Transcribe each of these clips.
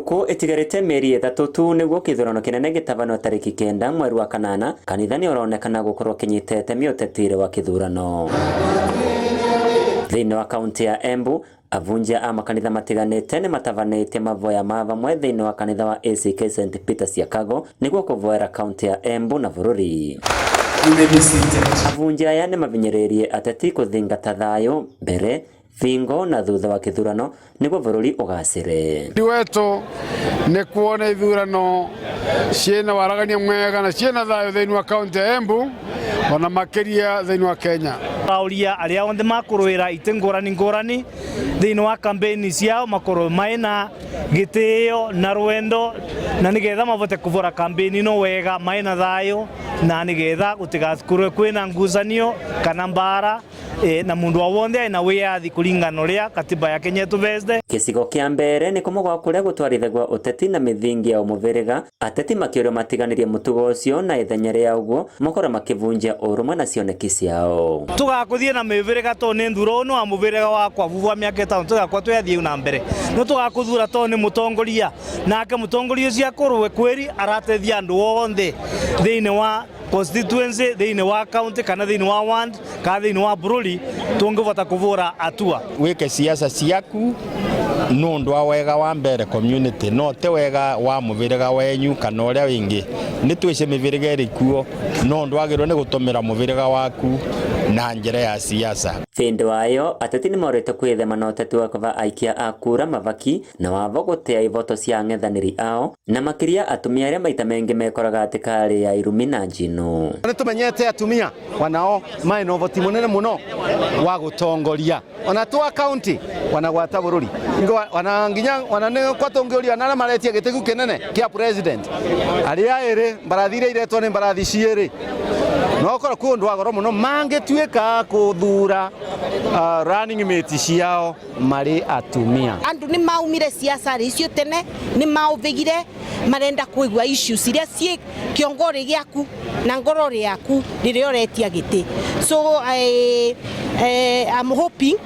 Uku itigarite mĩeri 3 tu nĩguo kĩthurano kĩnene gĩtabanio tarĩki 9 mweri wa kanana, kanitha nĩ ũronekana gũkorwo ũkĩnyita itemi ũteti-inĩ wa kĩthurano. Thĩinĩ wa kaunti ya Embu, avunjia a makanitha matiganĩte nĩ matabanĩtie mavoya ma vamwe thĩinĩ wa kanitha wa ACK St Peter Siakago nĩguo kũvoera kaunti ya Embu na bũrũri. You may be seated. Avunjia aya nĩ mavinyĩrĩirie ateti kũthingata thayũ mbere, thingo na thutha wa kĩthurano nĩguo bũrũri ũgacĩre. Wendi wetu nĩ kuona ithurano ciĩna waragania mwega na ciĩna thayũ thĩinĩ wa kaunti ya Embu ona makĩria thĩinĩ wa Kenya. Auria aria onthe makuruira ite ngurani ngurani thiini wa campaign ciao makorwo maina gitio na rwendo na nigetha mavote kuvura campaign ino wega maina thayo na nigetha gutigakorwe kwina ngucanio kana mbara na mundu wa wonthe aina wiyathi kuringana uria katiba ya Kenya ituveste. Gĩcigo kĩa mbere nĩ kũmwe gwa kũrĩa gũtwarithagwo ũteti na mĩthingi ya ũmũvĩrĩga. Ateti makĩũrio matiganĩrie mũtugo ũcio na ithenya rĩa ũguo makorwo makĩvunjia ũrũmwe na cioneki ciao. Tugakuthie na mĩvĩrĩga to nĩ nthuro ũyũ nĩ wa mũvĩrĩga wakwa vuvu wa mĩaka 5 tugakwa twĩathiĩ na mbere no tugakuthura to nĩ mũtongoria nake mũtongoria ũcio akorwe kweri aratethia andũ othe thĩinĩ wa constituency thĩinĩ wa county kana thĩinĩ wa ward kana thĩinĩ wa bũrũri tũngĩvota kũvũra atua. Wike siasa ciaku nundu wa wega wa mbere community no te wega wa muviriga wenyu kana uria wingi ni twice miviriga iri kuo no ndwagirwo ni gutumira muviriga waku na njira ya siasa. Thĩndĩ wayo ateti nĩmorĩte kwĩthema na ũteti wa kũva aikia a kura mavaki na wavo gũtea ivoto cia ang'ethanĩri ao na makĩria atumia arĩa maita mengi mekoraga atĩ ya irumi na njino. Nĩ tũmenyete atumia wanao maĩ na ũvoti mũnene mũno wa gũtongoria ona twa county wanagwata bũrũri wana nginya wana nĩ kwatongoria na arĩa maretia gĩtĩ kĩu kĩnene kĩa president arĩa ĩrĩ mbarathi iria iretwo nĩ mbarathi ciĩrĩ no korwo kwĩ ũndũ wa goro mũno mangĩtuĩka kũthura running mate ciao marĩ atumia. Andu nĩ maumire siasa icio tene nĩ maũthĩgire marenda kũigua issues iria ciĩ kĩongorĩ gĩaku na ngoro yaku rĩrĩa ũretia gĩtĩ. So I'm hoping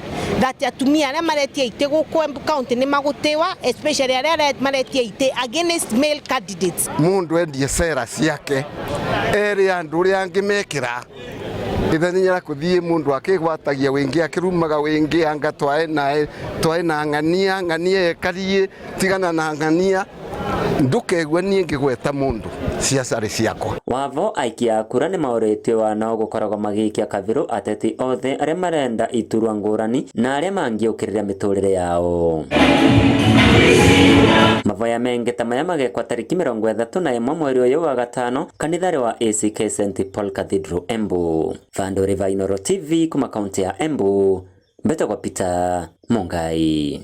that atumia arĩa maretia itĩ gũkũ Embu County nĩ magũtĩwa, especially arĩa maretia itĩ against male candidates. Mundu endie sera ciake ere andu uria angi mekira ithenya kuthie mundu akigwatagia wingi akirumaga wingi anga twae na twae na ng'ania ng'ania ekarie tigana na ng'ania ndukegua nie ngigweta mundu ciacarĩ ciakwa. Wavo aikia a kura nĩ maũrĩtio wanao gũkoragwo magĩikia kabirũ ateti othe arĩa marenda iturwa ngũrani na arĩa mangĩũkĩrĩra mĩtũrĩre yao. Mavoya mengĩ ta maya magekwa tarĩki 31 mweri ũyũ wa gatano kanitharĩ wa ACK St Paul Cathedral Embu. Vandũ va Inooro TV kuma kaunti ya Embu, mbetagwo Peter Mungai.